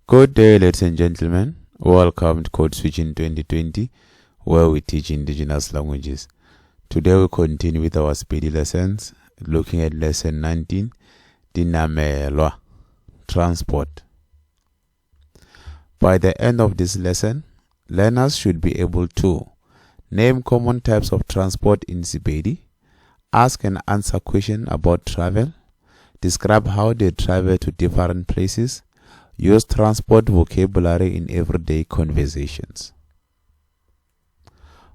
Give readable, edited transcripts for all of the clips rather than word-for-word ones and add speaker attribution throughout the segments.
Speaker 1: Good day, ladies and gentlemen. Welcome to Code Switching 2020, where we teach indigenous languages. Today we continue with our speedy lessons, looking at lesson 19, Dinamelwa, Transport. By the end of this lesson, learners should be able to name common types of transport in Sibedi, ask and answer questions about travel, describe how they travel to different places, use transport vocabulary in everyday conversations.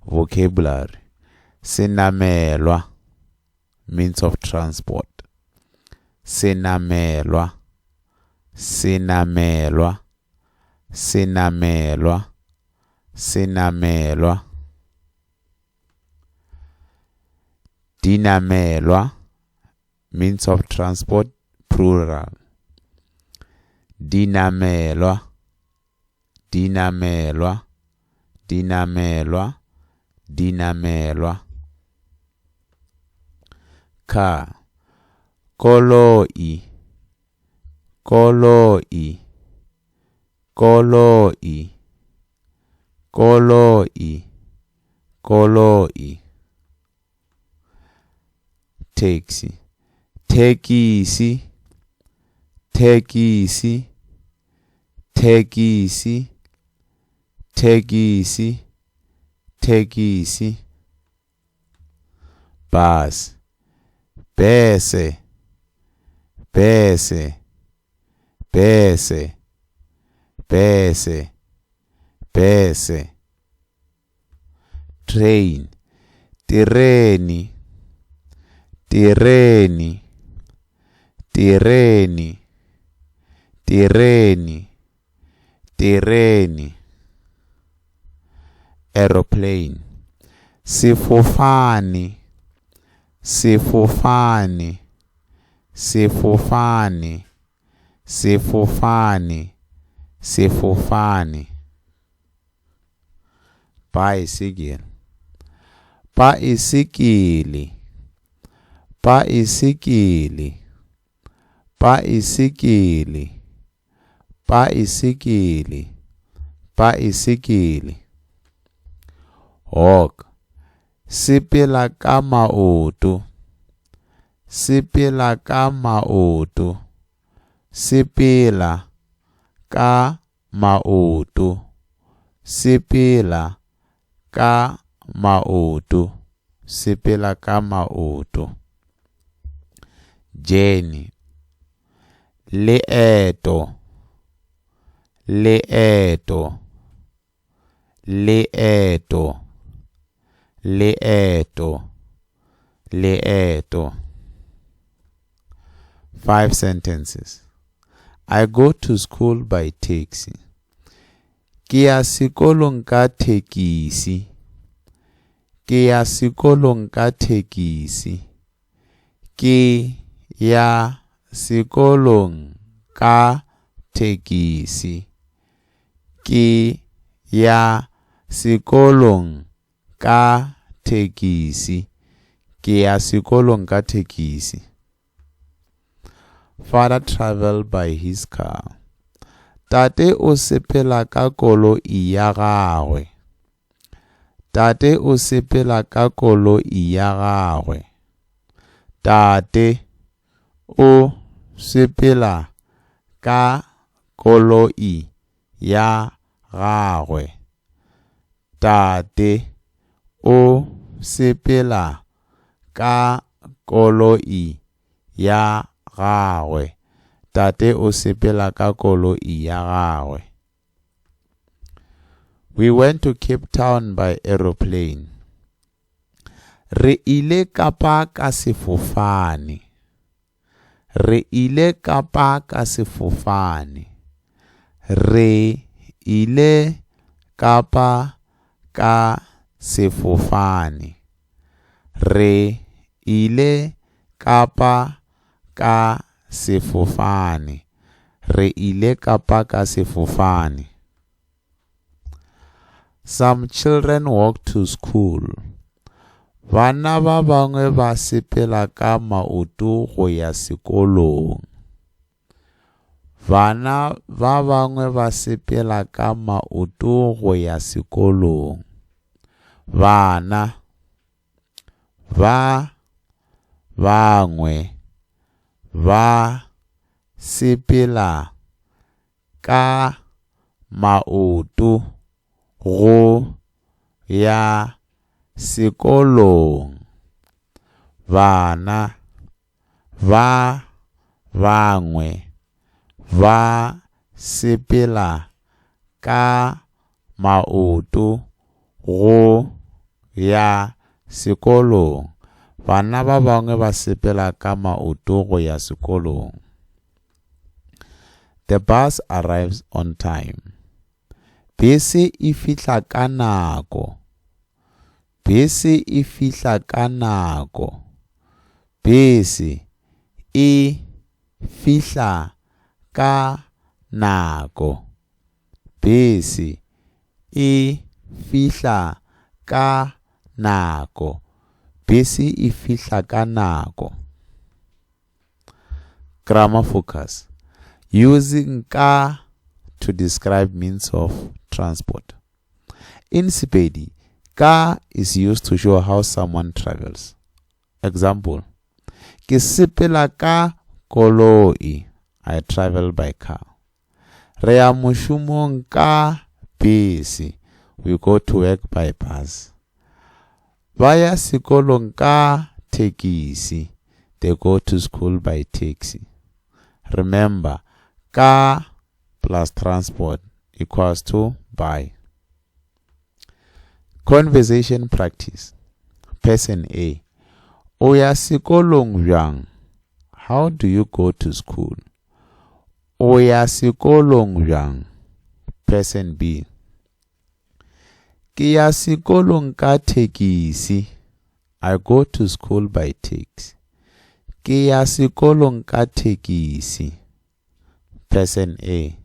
Speaker 1: Vocabulary Senamelwa means of transport. Senamelwa Senamelwa Senamelwa Senamelwa Dinamelwa means of transport plural. Dinamelwa Dinamelwa Dinamelwa Dinamelwa Car Koloi Koloi Koloi Koloi Koloi Taxi Thekisi Thekisi Thekisi Thekisi Thekisi Bus Bese Bese Bese Bese Bese Train Tereni Tereni Tereni Tereni Tereni Aeroplane Sefofane Sefofane Sefofane Sefofane Sefofane Bicycle Baesekele Baesekele Baesekele Baesekele Baesekele Walk Sepela ka maoto Sepela ka maoto Sepela ka maoto Sepela ka maoto Sepela ka maoto Journey Leeto Leeto Leeto Leeto Leeto 5 sentences I go to school by taxi. Ke ya sekolong ka thekisi. Ke ya sekolong ka thekisi. Ke ya sekolong ka thekisi. Ke ya sekolong ka thekisi. Ke ya sekolong ka thekisi. Father travel by his car. Tate o sepela ka koloi ya gagwe. Tate o sepela ka koloi ya gagwe. Tate o sepela ka koloi ya gagwe. Tate o sepela ka koloi ya gagwe. Tate o sepela ka koloi ya gagwe. We went to Cape Town by aeroplane. Re ile Kapa ka sefofane. Re ile Kapa ka sefofane. Re ile Kapa ka sefofane. Re ile Kapa ka sefofane. Re ile Kapa ka sefofane. Some children walk to school. Bana ba bangwe ba sepela ka maoto go ya sekolong. Bana ba bangwe ba sepela ka maoto go ya sekolong. Bana ba bangwe ba sepela ka maoto go ya sekolong. Bana ba bangwe ba sepela ka maoto go ya sekolong. Bana ba bangwe ba sepela ka maoto go ya sekolong. The bus arrives on time. Bese e fihla ka nako. Bese e fihla ka nako. Bese e fihla ka nako. Bese e fihla ka nako. Bese e fihla ka nako. Grammar focus. Using ka to describe means of transport. In Sepedi, ka is used to show how someone travels. Example, Ke sepela ka koloi. I travel by car. Re ya mošomong ka bese. We go to work by bus. Ba ya sekolong ka thekisi. They go to school by taxi. Remember, ka plus transport equals to by. Conversation practice. Person A. O ya sekolong bjang? How do you go to school? O ya sekolong bjang? Person B. Ke ya sekolong ka thekisi. I go to school by taxi. Ke ya sekolong ka thekisi. Person A.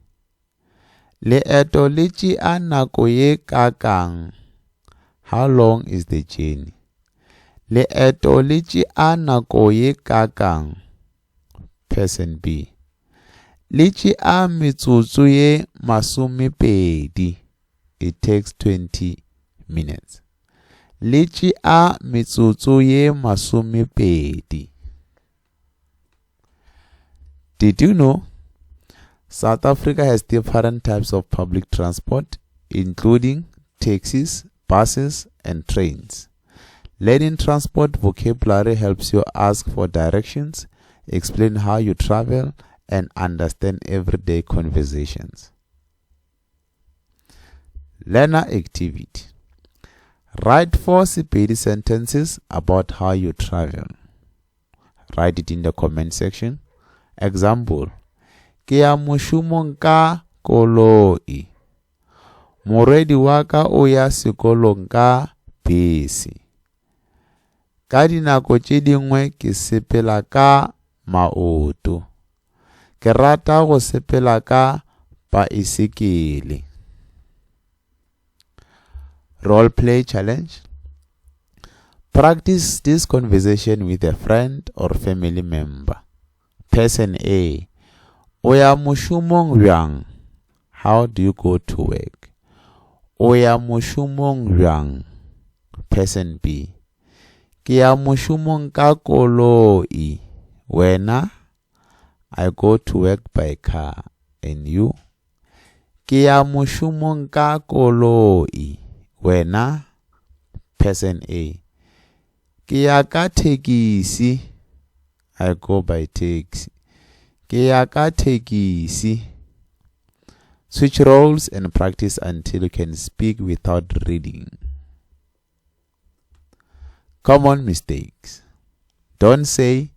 Speaker 1: Leeto le tšea nako ye kakang? How long is the journey? Leeto le tšea nako ye kakang? Person B. Le tšea metsotso ye masomepedi. It takes 20 minutes. Le tšea metsotso ye masomepedi. Did you know South Africa has different types of public transport, including taxis, buses, and trains? Learning transport vocabulary helps you ask for directions, explain how you travel, and understand everyday conversations. Learner activity. Write four Sepedi sentences about how you travel. Write it in the comment section. Example, Ke ya mošomong ka koloi. Morwedi wa ka o ya sekolong ka bese. Ka dinako tše dingwe ke sepela ka maoto. Ke rata go sepela ka paesekele. Role play challenge. Practice this conversation with a friend or family member. Person A. O ya mošomong bjang? How do you go to work? O ya mošomong bjang? Person B. Ke ya mošomong ka koloi. Wena? I go to work by car. And you? Ke ya mošomong ka koloi. Wena? Person A. Ke ya ka thekisi. I go by taxi. Ke ya ka thekisi. Switch roles and practice until you can speak without reading. Common mistakes. Don't say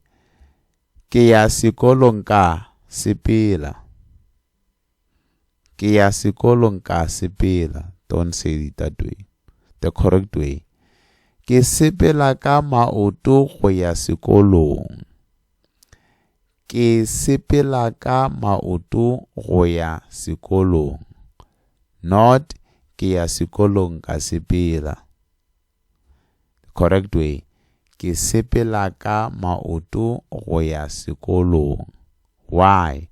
Speaker 1: ke ya sekolong ka sepela. Ke ya sekolong ka sepela. Don't say it that way. The correct way. Ke sepela ka maoto go ya sekolong. Ke sepela ka maoto go ya sekolong. Not ke ya sekolong ka sepela. The correct way. Ke sepela ka maoto go ya sekolong. Why?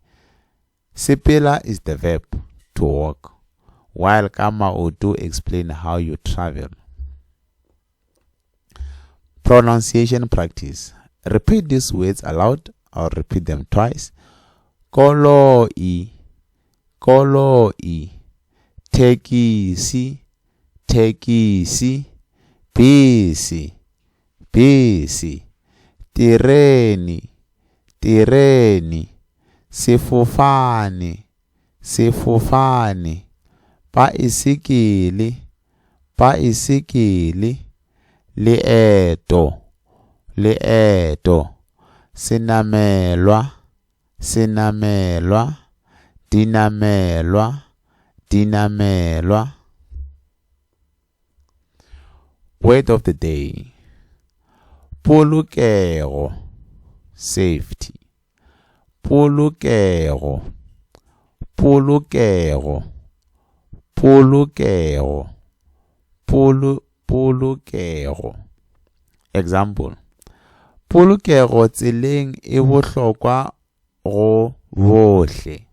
Speaker 1: Sepela is the verb to walk, while ka maoto explain how you travel. Pronunciation practice. Repeat these words aloud or repeat them twice. Koloi, koloi, thekisi, thekisi, bese, bese, terene, terene, sefofane, sefofane, paesekele, paesekele, leeto, leeto, senamelwa, senamelwa, dinamelwa, dinamelwa. Word of the day. Polokego, safety. Polokego, polokego, polokego, polo, polokego. Example. Polokego tseleng e bohlokwa go bohle.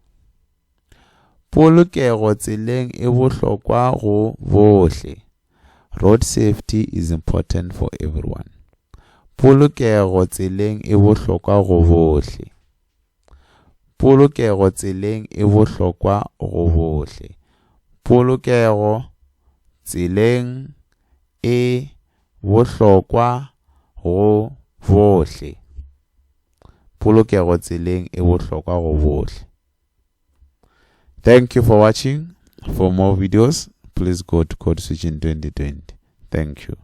Speaker 1: Polokego tseleng e bohlokwa go bohle. Road safety is important for everyone. Polokego tseleng e bohlokwa go bohle. Polokego tseleng e bohlokwa go bohle. Polokego tseleng e bohlokwa go bohle. Polokego tseleng e bohlokwa go bohle. Thank you for watching. For more videos, please go to Code Switching 2020. Thank you.